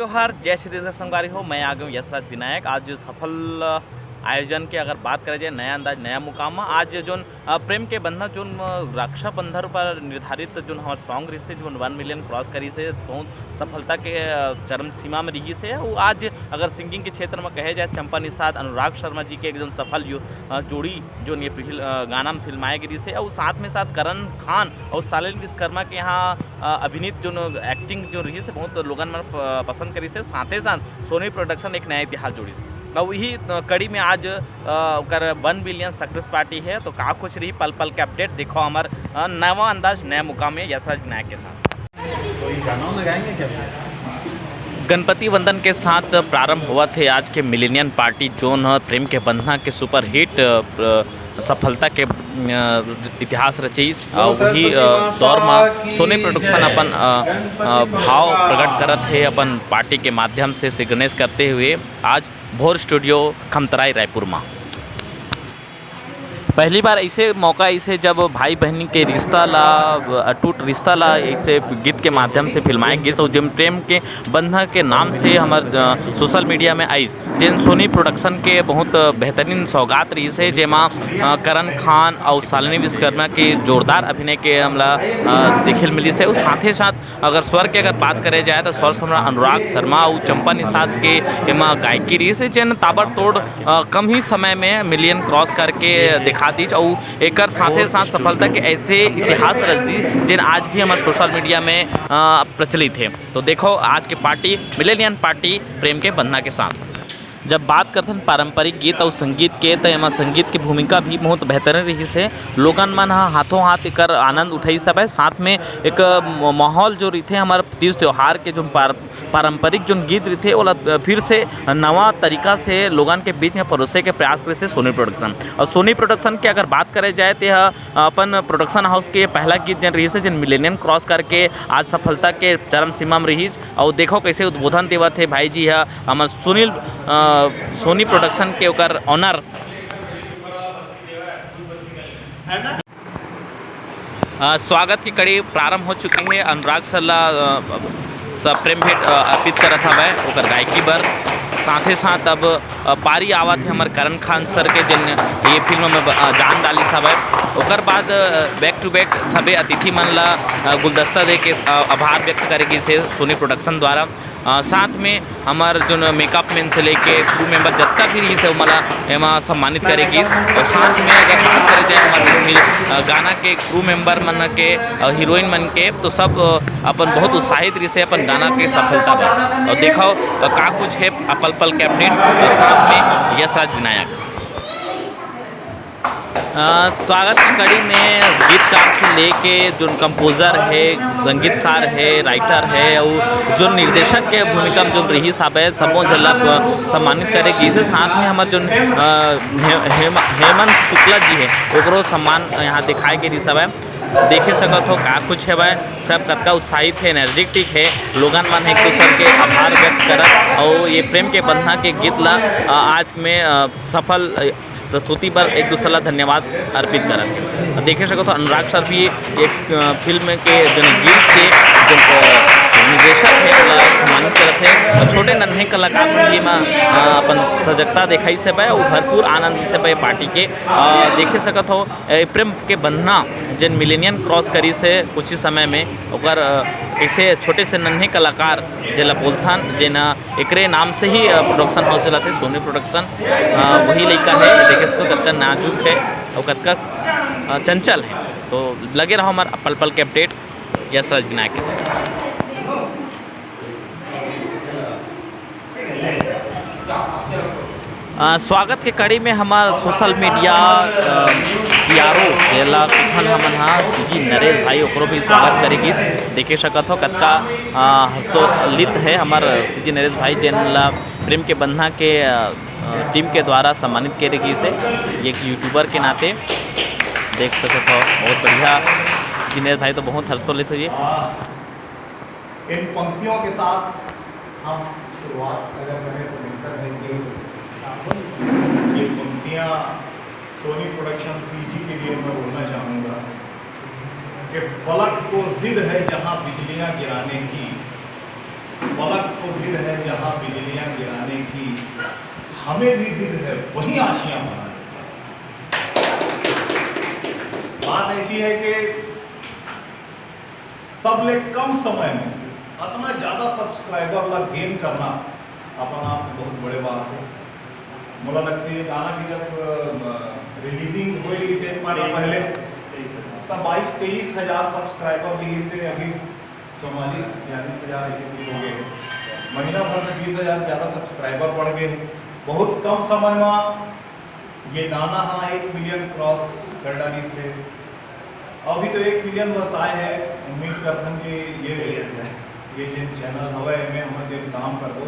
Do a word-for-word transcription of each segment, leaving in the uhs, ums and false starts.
जोहार, जय छत्तीसगढ़ संगवारी हो, मैं आ गया हूँ यशराज विनायक। आज सफल आयोजन के अगर बात करे जाए, नया अंदाज, नया मुकाम, आज जोन अ, प्रेम के बंधना जोन, अ, रक्षाबंधन पर निर्धारित जोन हमर song रहिस हे, जोन वन मिलियन cross करिस हे, बहुत सफलता के, अ, चरम सीमा में रहिस हे। वो आज अगर singing के क्षेत्र में कहे जाए, चंपा निषाद, अनुराग शर्मा जी के एक जोन सफल यो-, अ, जोड़ी जोन ये फिल-, अ, गाना में फिल्माए गे रहिस हे, और साथ में साथ करण खान और सालेन विश्वकर्मा के यहाँ, अ, अभिनीत जोन acting जो रहिस हे, बहुत लोगन मन प-, पसंद करिस हे। साथे साथ सोनी प्रोडक्शन एक नया इतिहास जोड़िस। अब वही, अ, कड़ी में आज, अ, ओकर वन बिलियन सक्सेस पार्टी हे, तो का कुछ रही पल पल के अपडेट, देखो हमर, अ, नवा अंदाज, नया मुकाम में यशराज विनायक के साथ। कोई गाना वाना गाएंगे क्या? गणपति वंदन के साथ प्रारंभ होवत हे आज के मिलेनियन पार्टी, जोन ह प्रेम के बंधना के सुपरहिट, अ, प्र-, सफलता के, अ, इतिहास रचिस। अ, वही, अ, दौर म सोनी प्रोडक्शन अपन, अ, अ, भाव प्रकट करत हे अपन पार्टी के माध्यम से श्री गणेश करते हुए आज भोर स्टूडियो खमतराई रायपुर म। पहली बार ऐसे मौका ऐसे जब भाई बहनी के रिश्ता ला, अटूट रिश्ता ला ऐसे गीत के माध्यम से फिल्माए गिस और जेन प्रेम के बंधना के नाम से हमर, अ, सोशल मीडिया में आइस, जेन सोनी प्रोडक्शन के बहुत बेहतरीन सौगात रहिस हे, जेमा, अ, करण खान और सालिनी विश्वकर्मा के जोरदार अभिनय के हमला, अ, देखे ल मिलिस हे। और साथे साथ अगर स्वर के अगर बात करे जाए तो स्वर सम्राट अनुराग शर्मा और चंपा निषाद के एमा गायकी रहिस हे, जेन ताबड़तोड़, अ, कम ही समय में मिलियन क्रॉस करके दिखा दीस और एकर साथे साथ सफलता के ऐसे इतिहास रच दीस, जेन आज भी हमर सोशल मीडिया में, अ, प्रचलित हे। तो देखो आज के पार्टी, मिलेनियन पार्टी प्रेम के बंधना के साथ। जब बात करथन पारंपरिक गीत अउ संगीत के, त एमा संगीत के भूमिका भी बहुत बेहतरीन रहिस हे। लोगन मन ह हाथों हाथ एकर आनंद उठाइस हवय। साथ में एक म-, माहौल जो रहिथे हमर तीज त्योहार के, जो पार-, पारंपरिक जोन गीत रहिथे, ओला फिर से नवा तरीका से लोगन के बीच में परोसे के प्रयास करिस हे सोनी प्रोडक्शन। और सोनी प्रोडक्शन के अगर बात करे जाए, ते ह अपन प्रोडक्शन हाउस के पहला गीत जेन रहिस हे, जेन मिलेनियम क्रॉस करके आज सफलता के चरम सीमा में रहिस। अउ देखो कैसे उद्बोधन देवत हे भाई जी ह, हमर सुनील, अ, सोनी प्रोडक्शन के ओकर ऑनर। अ, स्वागत की कड़ी प्रारंभ हो चुकी है। अनुराग सर ला, अ, सब प्रेम भेंट, अ, अर्पित करत हवय ओकर गायकी बर। साथे साथ अब, अ, पारी आवत हे हमर करण खान सर के, जेन ये फिल्म में ब-, अ, जान डालिस हवय। ओकर बाद, अ, back to back सबे अतिथि मन ला, अ, गुलदस्ता दे के, अ, आभार व्यक्त करे गिस हे सोनी प्रोडक्शन द्वारा। अ, साथ में हमर जोन मेकअप मैन से लेके क्रू मेंबर जतका भी रहिस हे, ओमन ला एमा सम्मानित करे गिस। और साथ में अगर बात करे जाए हमर, अ, गाना के क्रू मेंबर मन के, अ, हीरोइन मन के, तो सब, अ, अपन बहुत उत्साहित रहिस हे अपन गाना के सफलता बर। और देखो, अ, का कुछ हे पल पल के अपडेट, और साथ में यशराज विनायक। अ, स्वागत की कड़ी में गीतकार से लेके जोन कंपोजर हे, संगीतकार हे, राइटर हे, अउ जोन निर्देशक के भूमिका में जोन रहिस हावय, सबो झन ला, अ, सम्मानित करे गिस हे। साथ में हमर जोन, अ, हे-, हेम-, हेमंत शुक्ला जी हे, ओकरो सम्मान यहाँ दिखाए गे रिहिस हवय। देखे सकत हो का कुछ हवय, सब कतका उत्साहित हे, एनर्जेटिक हे, लोगन मन एक दूसर के आभार व्यक्त करत अउ ये प्रेम के बंधना के गीत ला, अ, आज में, अ, सफल, अ, प्रस्तुति बर एक दूसर ला धन्यवाद अर्पित करत हे। देखे सकत हो अनुराग सर भी एक, अ, फिल्म के जोन गीत के जोन, अ, निर्देशक हे, ओला सम्मानित करत हे। अउ छोटे नन्हे कलाकार मन भी एमा, अ, अपन सजगता देखाइस हवय अउ भरपूर आनंद लिस हवय पार्टी के। अ, देखे सकत हो, अ, प्रेम के बंधना जेन मिलेनियम क्रॉस करिस हे कुछ ही समय में, ओकर, अ, कइसे छोटे से नन्हे कलाकार जेला बोलथन, जेन एकरे नाम से ही, अ, प्रोडक्शन हाउस चलत हे, सोनी प्रोडक्शन। अ, वही लइका हे, देखे सकत हो कतका नाजुक हे अउ कतका, अ, चंचल हे। तो लगे रहो हमर पल पल के अपडेट यशराज विनायक के साथ। अ, स्वागत के कड़ी में हमर सोशल मीडिया, अ, पीआरओ, जेला कथन हमन ह सीजी नरेश भाई, ओकरो भी स्वागत करे गिस। देखे सकत हो कतका, अ, हर्षोल्लित हे हमर सीजी नरेश भाई, जेन ला प्रेम के बंधना के, अ, अ, टीम के द्वारा सम्मानित करे गिस हे एक यूट्यूबर के नाते। देख सकत हो बहुत बढ़िया, सीजी नरेश भाई तो बहुत हर्षोल्लित होइए। इन पंक्तियों के साथ हम शुरुआत अगर करें तो बेहतर है कि ये पंक्तियाँ सोनी प्रोडक्शन सीजी के लिए मैं बोलना चाहूँगा कि फलक को जिद है जहाँ बिजलियाँ गिराने की, पलक को जिद है जहां बिजलियां गिराने की, हमें भी जिद है वहीं आशियां बनाने की। बात ऐसी है कि सबले कम समय में अतना ज्यादा सब्सक्राइबर ला गेन करना अपन आप में बहुत बड़े बात है। मोला लगथे ये गाना की जब रिलीजिंग हो रही से एक महीना पहले, तब बाईस तेईस हजार सब्सक्राइबर भी से अभी चौवालीस बयालीस हजार ऐसे कुछ हो गए। महीना भर में बीस हजार से ज्यादा सब्सक्राइबर बढ़ गए हैं। बहुत कम समय में ये गाना हा एक मिलियन क्रॉस कर डालिस हे। अभी तो एक मिलियन बस आए हैं। उम्मीद करथन कि ये ये जेन चैनल हवय, एमे हमन जेन काम करबो,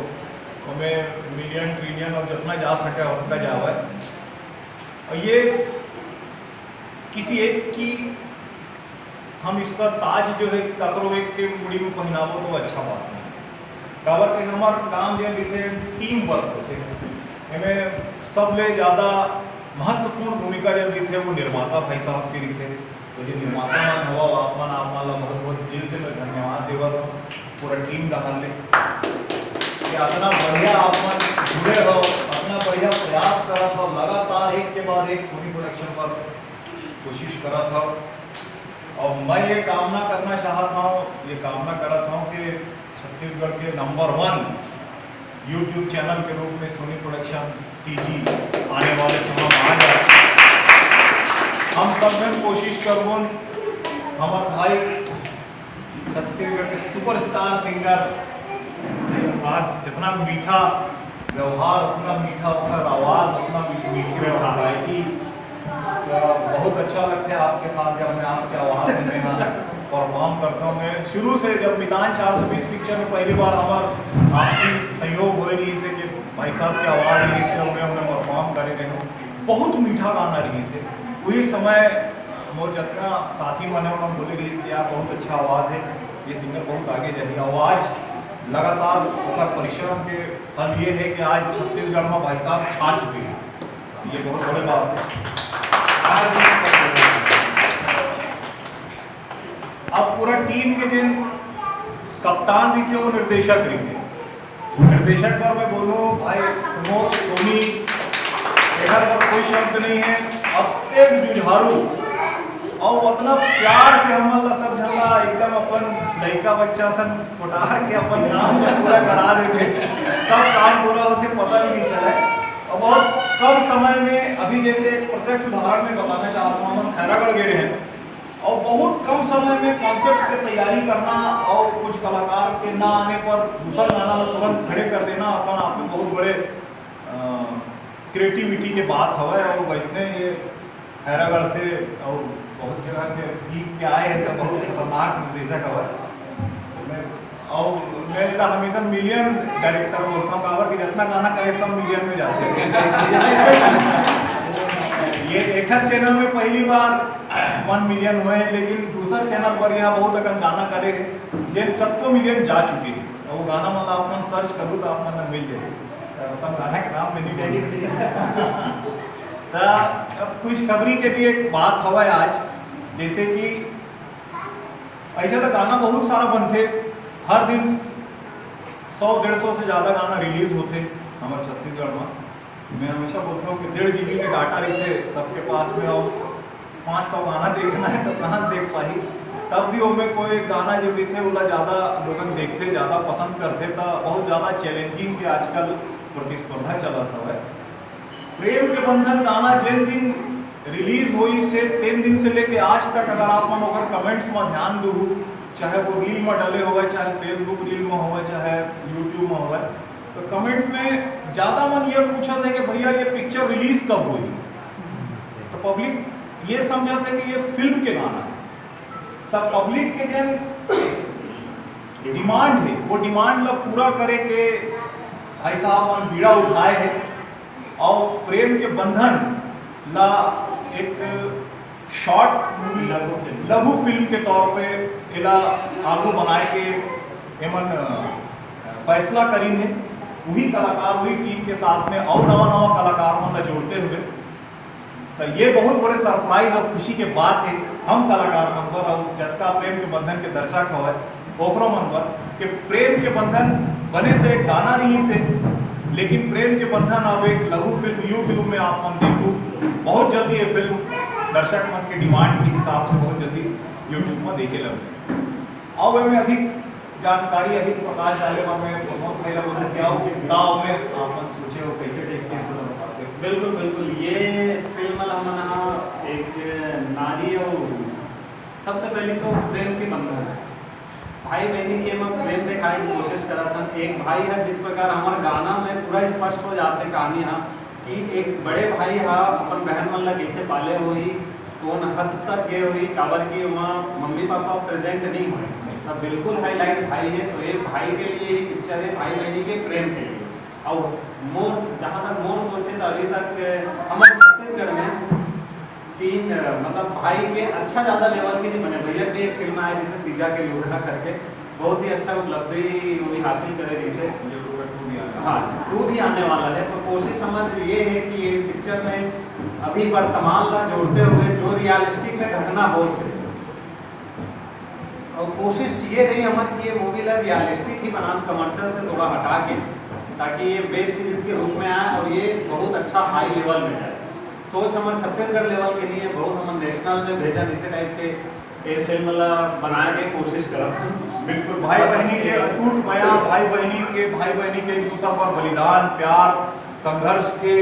ओमे मिलियन ट्रिलियन और जितना जा सके उतना जावय। और ये किसी एक की हम इसका ताज जो है ककरो एक के मुड़ी में पहनाबो तो अच्छा बात नहीं। काबर के हमर काम जेन रहिथे टीम वर्क होथे, एमे सबले ज्यादा महत्वपूर्ण भूमिका जेन रहिथे वो निर्माता भाई साहब के रहिथे। तो जो निर्माता मन हवा आप मन, आप मन ला बहुत बहुत दिल से मैं धन्यवाद देवत हूँ पूरा टीम डहार ले कि अतना बढ़िया आप मन जुड़े हो, अतना बढ़िया प्रयास करत हो, लगातार एक के बाद एक सोनी प्रोडक्शन पर कोशिश करत हो। और मैं ये कामना करना चाहत हूँ, ये कामना करत हूँ कि छत्तीसगढ़ के नंबर वन YouTube चैनल के रूप में सोनी प्रोडक्शन सीजी आने वाले समय में आ जाए। हम सब में कोशिश करबो। हमारे भाई छत्तीसगढ़ के सुपरस्टार सिंगर, बात जितना मीठा व्यवहार, उतना मीठा ओकर आवाज, उतना मी-, मीठी ओकर गायकी। तो बहुत अच्छा लगता है आपके साथ जब मैं आपके आवाज में यहाँ परफॉर्म करता हूँ। मैं शुरू से जब मितान चार सौ बीस पिक्चर में पहली बार हमार आपसी संयोग हो रही से कि भाई साहब की आवाज रही से मैं उन्हें परफॉर्म करे रहे हूँ, बहुत मीठा गाना रही से। वही समय मोर जतना साथी मन हे, ओमन बोले रहिस कि यार बहुत अच्छा आवाज है, ये सिंगर बहुत आगे जाही। और आज लगातार ओकर परिश्रम के फल ये है कि आज छत्तीसगढ़ में भाई साहब छा चुके हैं। ये बहुत बड़े बात है। आज भी अब पूरा टीम के दिन कप्तान रहिथे, वो निर्देशक रहिथे। निर्देशक बर मैं बोलूं भाई, प्रमोद, सोनी, एकर बर कोई शब्द नहीं है। अतेक जुझारू और उतना प्यार से हमन ला सब झन ला एकदम अपन लइका बच्चा सन कोटार के अपन काम ला पूरा करा देथे, कब काम पूरा होथे पता भी नहीं चले। और बहुत कम समय में, अभी जैसे एक प्रत्यक्ष उदाहरण में बताना चाहता हूँ, हम खैरागढ़ गए रहे और बहुत कम समय में कॉन्सेप्ट के तैयारी करना और कुछ कलाकार के ना आने पर दूसरा गाना ला तुरंत खड़े कर देना अपन आप में बहुत बड़े क्रिएटिविटी के बात हवय। और वैसने ये खैरागढ़ से और बहुत जगह से सीख के आए हैं, तो बहुत खतरनाक निर्देशक हवय। तो मैं और मैं तो हमेशा मिलियन डायरेक्टर बोलता हूँ, काबर कि जितना गाना करे सब मिलियन में जाते हैं। ये एकर चैनल में पहली बार वन मिलियन हुए हैं, लेकिन दूसर चैनल पर यहाँ बहुत अकन गाना करे हैं जेन कतको मिलियन जा चुके हैं। और वो गाना मन आप मन सर्च करूँ तो आप मन मिल जाए। तो सब गाना के नाम में नहीं डाली। तो अब खुशखबरी के भी एक बात हवा है आज, जैसे कि ऐसे तो गाना बहुत सारा बनथे, हर दिन सौ डेढ़ सौ से ज़्यादा गाना रिलीज होथे हमर छत्तीसगढ़ में। मैं हमेशा बोलता हूँ कि डेढ़ जीबी के डाटा रहिथे सबके पास में, और पाँच सौ गाना देखना है तो कहाँ से देख पाही। तब भी ओमे कोई गाना जो रहिथे ओला ज़्यादा लोगन देखथे, ज़्यादा पसंद करथे, तो बहुत ज़्यादा चैलेंजिंग के आजकल प्रतिस्पर्धा चलत हवय। प्रेम के बंधन गाना जेन दिन रिलीज होइस हे, तेन दिन से लेके आज तक अगर आप मन ओकर कमेंट्स में ध्यान दू, चाहे वो रील में डले होवे, चाहे Facebook रील में होवे, चाहे YouTube में होवे, तो कमेंट्स में ज्यादा मन ये पूछत है कि भैया ये पिक्चर रिलीज कब होई। तो पब्लिक ये समझत है कि ये फिल्म के गाना है। तब पब्लिक के जेन डिमांड है, वो डिमांड ला पूरा करे के भाई साहब मन बीड़ा उठाए हैं और प्रेम के बंधन ला एक शॉर्ट मूवी, लघु फिल्म। लघु फिल्म के तौर पे एला आगू बनाए के एमन, अ, फैसला करिन है। वही कलाकार, वही टीम के साथ में और नवा नवा कलाकार मन ला जोड़ते हुए, तो ये बहुत बड़े सरप्राइज और खुशी के बात है हम कलाकार मन बर और जतका प्रेम के बंधन के दर्शक हवय ओकरो मन बर कि प्रेम के बंधन बने तो एक गाना नहीं से, लेकिन प्रेम के बंधन अब एक लघु फिल्म YouTube में आप मन देखो। बहुत जल्दी ये फिल्म दर्शक मन के डिमांड के हिसाब से बहुत जल्दी YouTube में देखे लगे। अब मैं अधिक जानकारी, अधिक प्रकाश डाले बर मैं प्रमोद भाई ला बोलूँ, क्या हो, का हो, मैं आप मन सोचे हो, कैसे देखते हैं, थोड़ा बताते हो। बिल्कुल, बिल्कुल। ये फिल्म ला हमन ह एक नारी अउ सबसे पहले तो प्रेम के बंधन है। भाई बहनी के एमा प्रेम दिखाए की कोशिश करत हन। एक भाई है, जिस प्रकार हमारे गाना में पूरा स्पष्ट हो जाते कहानी हा कि एक बड़े भाई हा अपन बहन मन ला कैसे पाले होही, कौन हद तक गए होही, काबर कि वहाँ मम्मी पापा प्रेजेंट नहीं हुए। तब बिल्कुल हाईलाइट भाई है, तो ये भाई के लिए ही पिक्चर है, भाई बहनी के प्रेम के लिए। और मोर, जहाँ तक मोर सोचे तो अभी तक हमारे छत्तीसगढ़ में तीन, अ, मतलब भाई के अच्छा ज़्यादा लेवल के नहीं बने। भैया के एक फिल्म आया जैसे तीजा के लूढ़ा करके, बहुत ही अच्छा उपलब्धि वो भी हासिल करे जैसे। ये टू का टू भी आ रहा है। हाँ, टू भी आने वाला है। तो कोशिश हमारी ये है कि ये पिक्चर में अभी वर्तमान ला जोड़ते हुए जो रियलिस्टिक में घटना होत है, और कोशिश ये रही हमारी कि ये मूवी ला रियलिस्टिक ही बनान, कमर्शियल से थोड़ा हटा के, ताकि ये वेब सीरीज के रूप में आए और ये बहुत अच्छा हाई लेवल में जाए। सोच हमारे छत्तीसगढ़ लेवल के नहीं है, बहुत हम नेशनल में भेजा, इसी टाइप के ये फिल्म ला बनाए के कोशिश करत हन। बिल्कुल, भाई बस बहनी के ये अटूट मया, भाई बहनी के, भाई बहनी के एक दूसर पर बलिदान, प्यार, संघर्ष के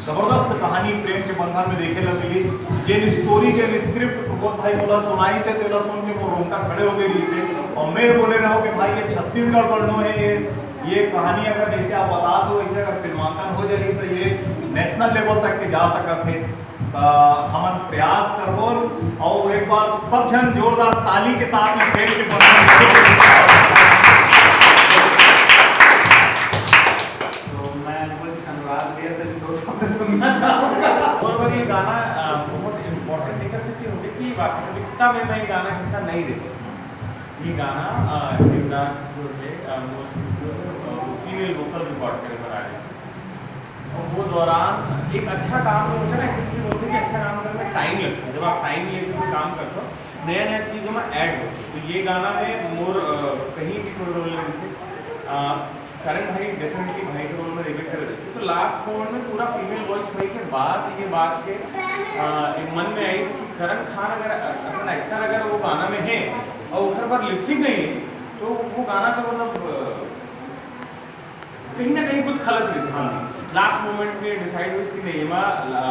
जबरदस्त कहानी प्रेम के बंधन में देखे ला मिली। जेन स्टोरी, जेन स्क्रिप्ट प्रमोद भाई मोला सुनाइस हे, तेला सुन के मोर रोंगटा खड़े हो गए रहिस हे। और मैं बोले रहा हूँ कि भाई, ये छत्तीसगढ़ बर नो है, ये, ये कहानी अगर जैसे आप बता दो, वैसे अगर फिल्मांकन हो जाए तो ये नेशनल लेवल तक के जा सकत है। त हमन प्रयास करबो। और एक बार सब जन जोरदार ताली के साथ में प्रेम के बंधन। तो मैं कुछ अनुराग भैया से भी दो शब्द सुनना चाहूँगा। और ये गाना, अ, बहुत इम्पोर्टेंट लेकर से कि होंगे कि वास्तविकता में मैं ये गाना हिस्सा नहीं देता। ये गाना, अ, देवदास जो है, अ, वो, अ, वो फीमेल वोकल रिकॉर्ड करे पर आ रहे थे। और वो दौरान एक अच्छा काम जो होता है ना, किसी भी बोलते हैं कि अच्छा काम करने में टाइम लगता है। जब आप टाइम लेके कोई काम करते हो, नया नया चीज़ों में ऐड होते हो। तो ये गाना में मोर, अ, कहीं भी कोई रोल नहीं थे। अ, करण भाई डेफिनेटली भाई के रोल में रिपीट कर देते। तो लास्ट मोमेंट में पूरा फीमेल वॉइस होने के बाद ये बात के, अ, एक मन में आई कि करण खान अगर अ-, असल एक्टर अगर वो गाना में है और ओकर पर लिपसिंग नहीं है, तो वो गाना तो मतलब, अ, कहीं ना कहीं कुछ खलत रही थी। हाँ। लास्ट मोमेंट में डिसाइड हुई कि नहीं, एमा, आ,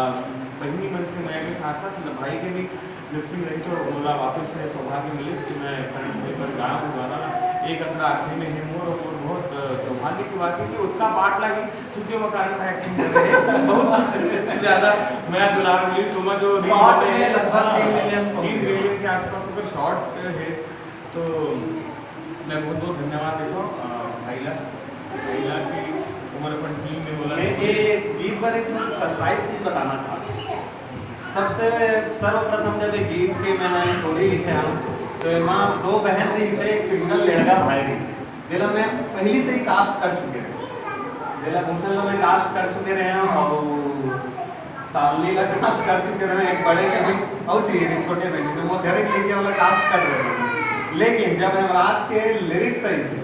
बहिनी मन के मया के साथ साथ भाई के भी लिपसिंग रही, तो मोला वापस से सौभाग्य मिले कि मैं करण भाई पर गाऊँ गाना। एक अतरा आखिरी में है मोर, और बहुत, अ, सौभाग्य की बात है कि उसका पार्ट लगी, चूंकि वो करण भाई एक्टिंग कर रहे हैं। बहुत ज़्यादा मया दुलार मिली। सोमा जो शॉर्ट में लगभग हाँ, तीन मिलियन पहुंच तीन गया। मिलियन के आसपास उसका शॉर्ट है। तो मैं बहुत बहुत धन्यवाद देता हूँ, अ, भाई ला, भाई ला की उम्र अपन टीम में बोला मैं है। ये बीच बार एक सरप्राइज चीज बताना था। सबसे सर्वप्रथम जब ये गीत के मैं यहाँ स्टोरी लिखे हूँ, तो एमा दो बहन रही से, एक सिंगल लड़का भाई रही से, जेला मैं पहली से ही कास्ट कर चुके रहे, जेला भूषण ला मैं कास्ट कर चुके रहे हूँ और सालनी ला कास्ट कर चुके रहे, एक बड़े के भी और चाहिए नहीं, छोटे में नहीं, जो वो घर एक लेके वाला कास्ट कर रहे हैं। लेकिन जब हेमराज के लिरिक्स आई से,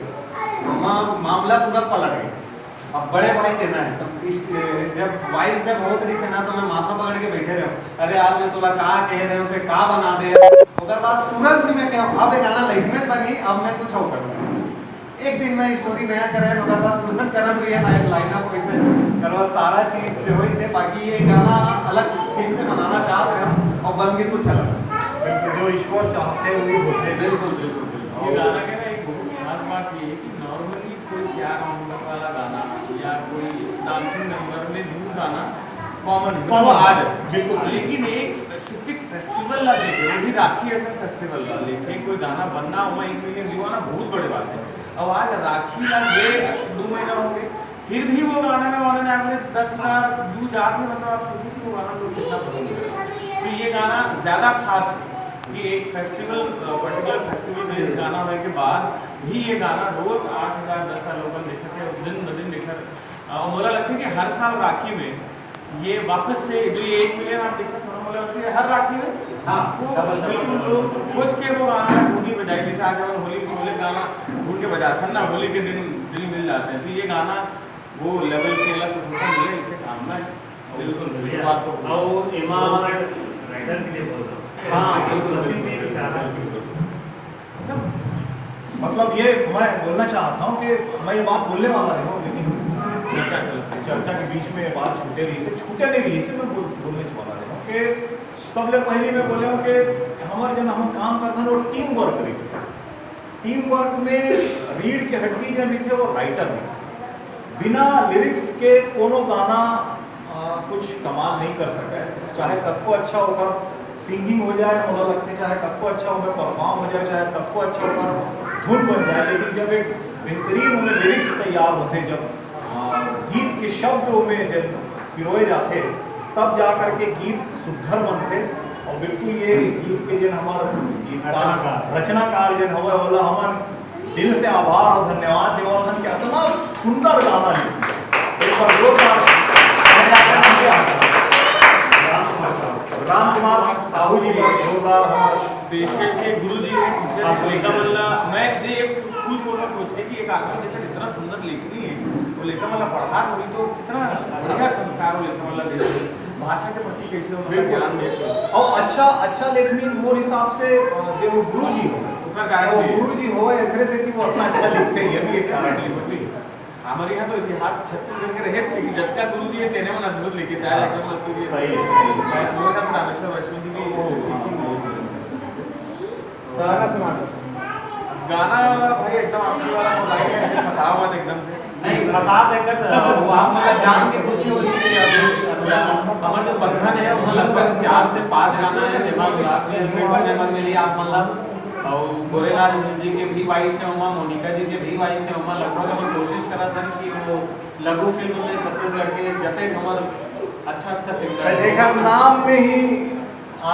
तो मा-, मामला पूरा पलट गया। अब बड़े भाई देना है, तो इस, जब वॉइस जब होत रही थे ना, तो मैं माथा पकड़ के बैठे रहे हूँ, "अरे यार, मैं तोला का कह रहे हो, ते का बना दे।" ओकर बाद तुरंत ही मैं कहूँ, "अब ये गाना लाइसमेंस बनी, अब मैं कुछ और करूँगा।" एक दिन में स्टोरी नया करे, ओकर बाद तुरंत करण भैया लाइन, लाइनअप वैसे करवा, सारा चीज जो होइस हे, बाकी ये गाना अलग थीम से बनाना चाहत रहे हम और बन के कुछ अलग। बिल्कुल, जो ईश्वर चाहते हैं, वो होते हैं। बिल्कुल, बिल्कुल, बिल्कुल। ये गाना के ना एक बहुत खास बात ये है कि नॉर्मली कोई प्यार मोहब्बत वाला गाना या कोई डांसिंग नंबर में दूर गाना कॉमन है, कॉमन आ जाए। बिल्कुल सही। लेकिन एक स्पेसिफिक फेस्टिवल ला लेके, वो भी राखी ऐसा फेस्टिवल ला लेके कोई गाना बनना, ओमा एक मिलियन व्यू आना बहुत बड़ी बात है। अब आज राखी ला ये दो महीना हो गए, फिर भी वो गाना में ऑन एन एवरेज दस हज़ार व्यू जाते, मतलब आप सोचिए कि वो गाना लोग कितना पसंद करें। तो ये गाना ज़्यादा खास है कि एक फेस्टिवल, अ, पर्टिकुलर फेस्टिवल बेस्ड गाना होने के बाद भी ये गाना रोज आठ हज़ार, दस हज़ार लोगन देखत हे और दिन ब दिन देखत हे। अ, मोला लगथे कि हर साल राखी में ये वापस से जो ये एक मिलियन आप देखते हो, मोला लगथे हर राखी में हाँ, वो डबल, डबल, बिल्कुल डबल। लोग खोज के वो गाना ढूंढी बजाई, जैसे आज हम होली, होली गाना ढूंढ के बजाथन ना, होली के दिन दिल मिल जाते हैं। तो ये गाना वो लेवल के ला सुनता नहीं है, इसे काम ना है। बिल्कुल, बिल्कुल। बात तो और एमा राइटर के लिए बोल रहा हूँ। हाँ, बिल्कुल, बिल्कुल। मतलब ये मैं बोलना चाहता हूँ कि मैं ये बात बोलने वाला नहीं हूँ, लेकिन चर्चा के बीच में ये बात छूटे रही से, छूटे नहीं रही से मैं बोल, बोलने वाला नहीं हूँ कि सबले पहले मैं बोले हूँ कि हमारे जन हम काम करते हैं वो टीम वर्क रही। टीम वर्क में रीढ़ के हड्डी जन रही थे वो राइटर रही। बिना लिरिक्स के कोनो गाना आ, कुछ कमाल नहीं कर सका है। चाहे कतको अच्छा होगा सिंगिंग हो जाए, मुझे लगते चाहे कतको अच्छा होगा परफॉर्म हो जाए, चाहे कतको अच्छा होगा धुन बन जाए, लेकिन जब एक बेहतरीन उनमें लिरिक्स तैयार होते, जब आ, गीत के शब्द में जब पिरोए जाते, तब जा करके गीत सुघर बनते। और बिल्कुल ये गीत के जन हमारे गीतकार रचनाकार जन हवा वाला हमारे दिल से आभार और धन्यवाद देवत हन कि इतना सुंदर गाना लिख दिया। एक बार जोरदार राम कुमार साहू जी पर जोरदार हमारे पेशकश के गुरु जी ने पीछे हाँ, लेखा मल्ला। मैं ये खुश होना सोच के कि एक आदमी जैसे इतना सुंदर लेखनी है, वो लेखा मल्ला पढ़ा थोड़ी तो कितना बढ़िया संस्कार हो लेखा मल्ला दे। भाषा के प्रति कैसे उनका ज्ञान दे। और अच्छा अच्छा लेखनी मोर हिसाब से अ, जो वो गुरु जी हो, उतना कारण वो भी है। गुरु जी हो एकरे से कि वो अपना अच्छा लिखते हैं, ये भी एक कारण है। हमारे यहाँ तो इतिहास छत्तीसगढ़ के रहे थे कि जब का गुरु जी है तेने मन अद्भुत लेके जाए लेकिन मतलब ये सही है, सही है। मैं लोगों का रामेश्वर वैष्णो जी भी teaching बहुत है। गाना सुना दो। गाना भाई एकदम आपके वाला हो जाएगा, ऐसे फंसावा मत एकदम से। नहीं, फसाद है कर वो आप मतलब जान के खुशी हो रही है। हमारा जो बंधन है वहाँ लगभग चार से पाँच गाना है, जेमा गुलाब के फिर से नेमन मिली आप मतलब और गोरेलाल जी के भी वॉइस है वहाँ, मोनिका जी के भी वॉइस है वहाँ, लगभग हम कोशिश करा था कि वो लघु फिल्म में छत्तीसगढ़ के जते हमारे अच्छा अच्छा सिंगर जेकर नाम में ही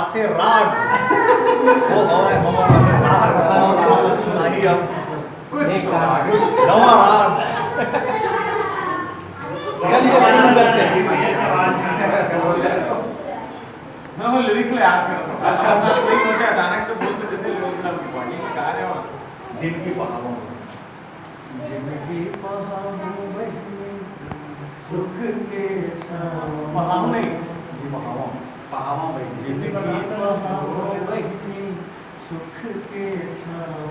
आते राग, वो हवे हमारा राग, और सुनाई अब नवा राग। चलिए शुरू करते हैं। मैं वो लिरिक्स ले याद करता हूँ। अच्छा, अच्छा, कोई मुझे अचानक से बोल देते थे लोग ना, बॉडी गा रहे हो। जिनकी बहावों जिंदगी पहावों बहिनी सुख के छाँव। पहावों नहीं, जी पहावों। पहावों बहिनी। जिंदगी पहावों बहिनी सुख के छाँव।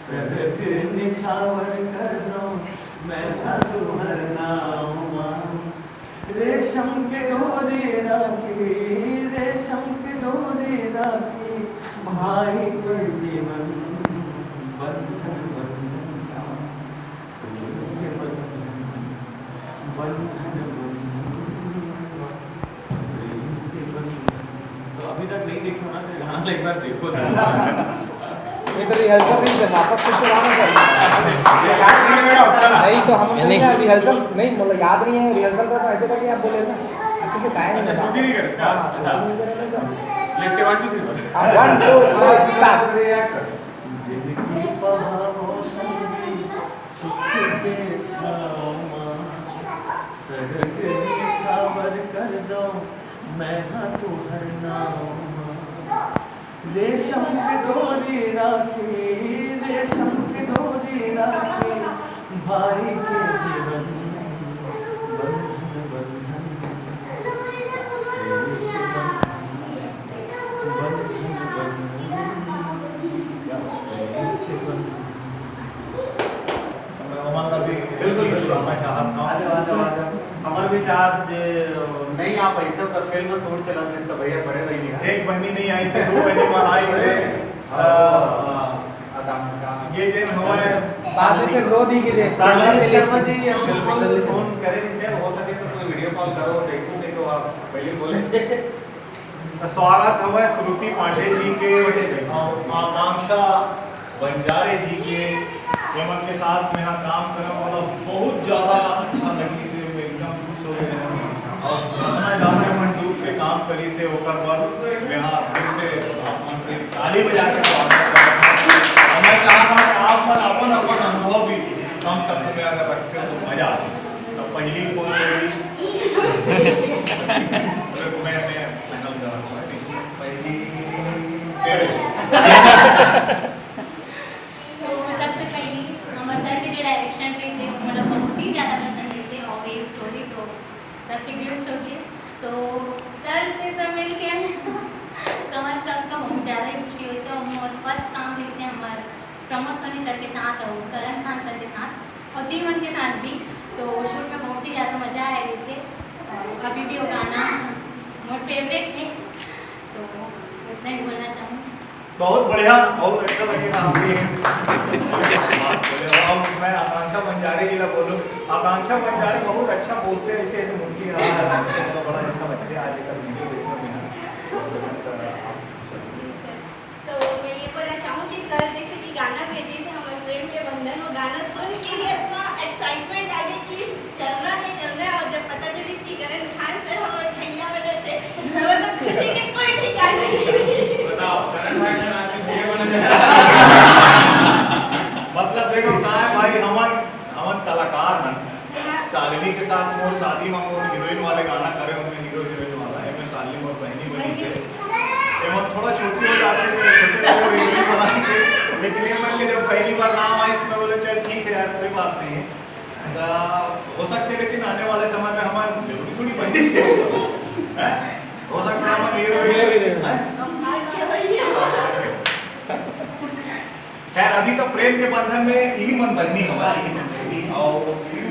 सरग निछावर कर दो मैं तुहर नाम। रेशम के डोरी राखी, रेशम के डोरी राखी, भाई के जीवन बंधन बंधन प्रेम के बंधन, बंधन बंधन प्रेम के बंधन। तो अभी तक नहीं देखा ना, तो गाना एक बार देखो जरूर। ये तो रिहर्सल नहीं है, वापस फिर से गाना चाहिए। नहीं तो हम नहीं रिहर्सल नहीं, मतलब याद नहीं है रिहर्सल का, तो ऐसे करके आप बोले ना, अच्छे से गाए नहीं। अच्छा, शूटिंग नहीं करे इसका? हाँ, शूटिंग नहीं करे ना sir. Left one two three. One two three start. जिंदगी पहावों संगी सुख के छाँव मा, सरग निछावर कर दो मैं हाँ तुहर नाम मा। रेशम के डोरी राखी, रेशम के डोरी राखी, भाई के जीवन बंधन बंधन, प्रेम के बंधन, बंधन बंधन, प्रेम के बंधन। हमारा भी बिल्कुल बिल्कुल आना चाहत था। हमारे भी आज नहीं आ पैसे पर फिल्म शूट चला जिसका भैया बड़े रही है। एक बहनी नहीं आई से दो बहनी मान आई से। आ, ये दिन हमारे बाद में फिर रो दी के देख साधना विश्वकर्मा जी हम बिल्कुल फोन करे नहीं से, हो सके तो कोई वीडियो कॉल करो, देखो देखो आप पहले बोले। स्वागत हवय श्रुति पांडे जी के, आकांक्षा बंजारे जी के, एमन के साथ में यहाँ काम करब, मतलब बहुत ज्यादा अच्छा लगी से, मैं एकदम खुश हो गए हैं। और इतना ज्यादा एमन डूब के काम करी से ओकर बर मैं यहाँ फिर से आप मन के ताली बजा के स्वागत करता हूँ। और मैं चाहता हूँ कि आप मन अपन अपन अनुभव भी कम शब्द में अगर रखते हो तो मजा आ जाए। तो पहली फोन करी मैं मैं फाइनल करा हुआ है, लेकिन पहली तो सबसे पहली हमर सर के जो सबके दिल छू गिस। तो सर से तो मिल के समझ सबका बहुत ज़्यादा ही खुशी होइस। और मोर फर्स्ट काम रहिस हमार प्रमोद सोनी सर के साथ और करण खान सर के साथ और दीवन के साथ भी। तो शूट में बहुत ही ज़्यादा मज़ा आया इसे। और अभी भी वो गाना मोर फेवरेट है। तो इतना ही बोलना चाहूँगी। बहुत बढ़िया, बहुत अच्छा लगे आपके। अब मैं आकांक्षा बंजारे जी ला बोलूँ। आकांक्षा बंजारे बहुत अच्छा बोलते हैं, ऐसे ऐसे मुंडी है, तो बड़ा अच्छा लगता है। आज एक वीडियो देखने में ना। तो मैं ये बोलना चाहूँ कि सर जैसे कि गाना भेजे से हमारे प्रेम के बंधन, वो गाना सुन के ही इतना एक्साइटमेंट आ गया कि करना है, करना है। और जब पता चली कि करण खान सर हमारे भैया बने थे, तो मतलब खुशी के कोई ठिकाना नहीं। बताओ, करण भाई ने आज भैया बने थे। मतलब देखो, का है भाई, हमन हमन कलाकार हन। शालिनी के साथ मोर शादी में मोर हीरोइन वाले गाना करे होंगे, हीरो हीरोइन वाला, एमे शालिनी मोर बहनी बनी से। एमन थोड़ा छोटी हो जाते हैं, तो छोटे छोटे हीरोइन बनाएंगे। लेकिन ये मन के जब पहली बार नाम आइस, तो मैं बोले, चल ठीक है यार, कोई बात नहीं है। तो हो सकते, लेकिन आने वाले समय में हमारे जरूरी थोड़ी बहनी है, हो सकता है हम हीरो हीरोइन, हैं? हम भाग्य वही है। खैर, अभी तो प्रेम के बंधन में यही मन बहनी हमारी। और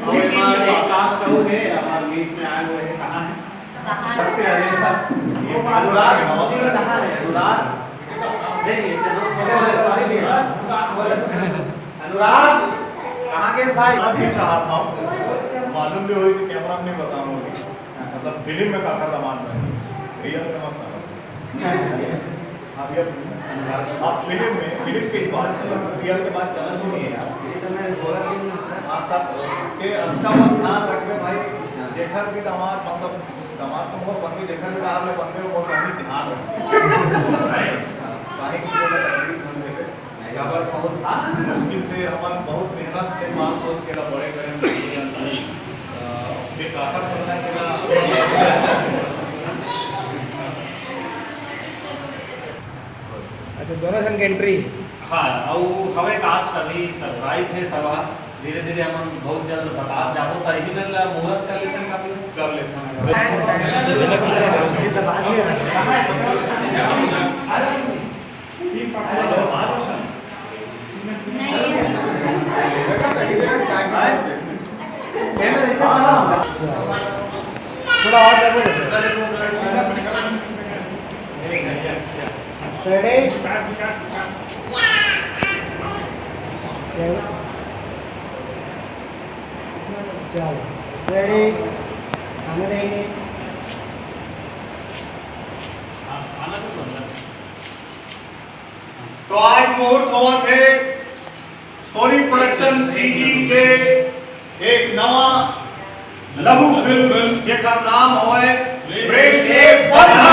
वही टीम के साथ। कास्ट आउट है, हमारे बीच में आए हुए हैं, कहाँ है? बाहर कहाँ से आए हैं? ये अनुराग, कहाँ है अनुराग? नहीं, नहीं, चलो, छोटे वाले, सॉरी, नहीं, अनुराग, कहाँ गए भाई? आप भी चाहता हूँ, मालूम भी होई कि कैमरा में बताऊँ, मतलब फिल्म में काका दमान है, रियल में मत समझ। आप ये आप फिल्म में, फिल्म के बाद चलो, रियल के बाद चलन भी नहीं है यार। ये तो मैं बोला भी नहीं, सर। आप तक के अंत का मत ध्यान रखबे भाई, जेकर भी दामाद, मतलब दामाद तो बहुत बनबे, जेकर भी दामाद में बनबे, वो बहुत ध्यान रखबे। काहे कि वो तकलीफ बन गए। नहीं, खबर बहुत, हाँ, मुश्किल से हमन बहुत मेहनत से पाल पोस के ला बड़े करे। अ, फिर काकर बनना के ला अच्छा, दोनों जन के एंट्री। हाँ, और हवे कास्ट अभी सरप्राइज है सब। धीरे धीरे हमन बहुत जल्द बता जाबो, त इही बेर ला मुहूर्त कर लेथन का, कर लेथन। नहीं है। थोड़ा और double हो जाए। Ready? चल, ready? खाना देंगे। तो आज मुहूर्त होवत हे सोनी प्रोडक्शन सीजी के एक नवा लघु फिल्म, जेकर नाम हवय प्रेम के बंधन।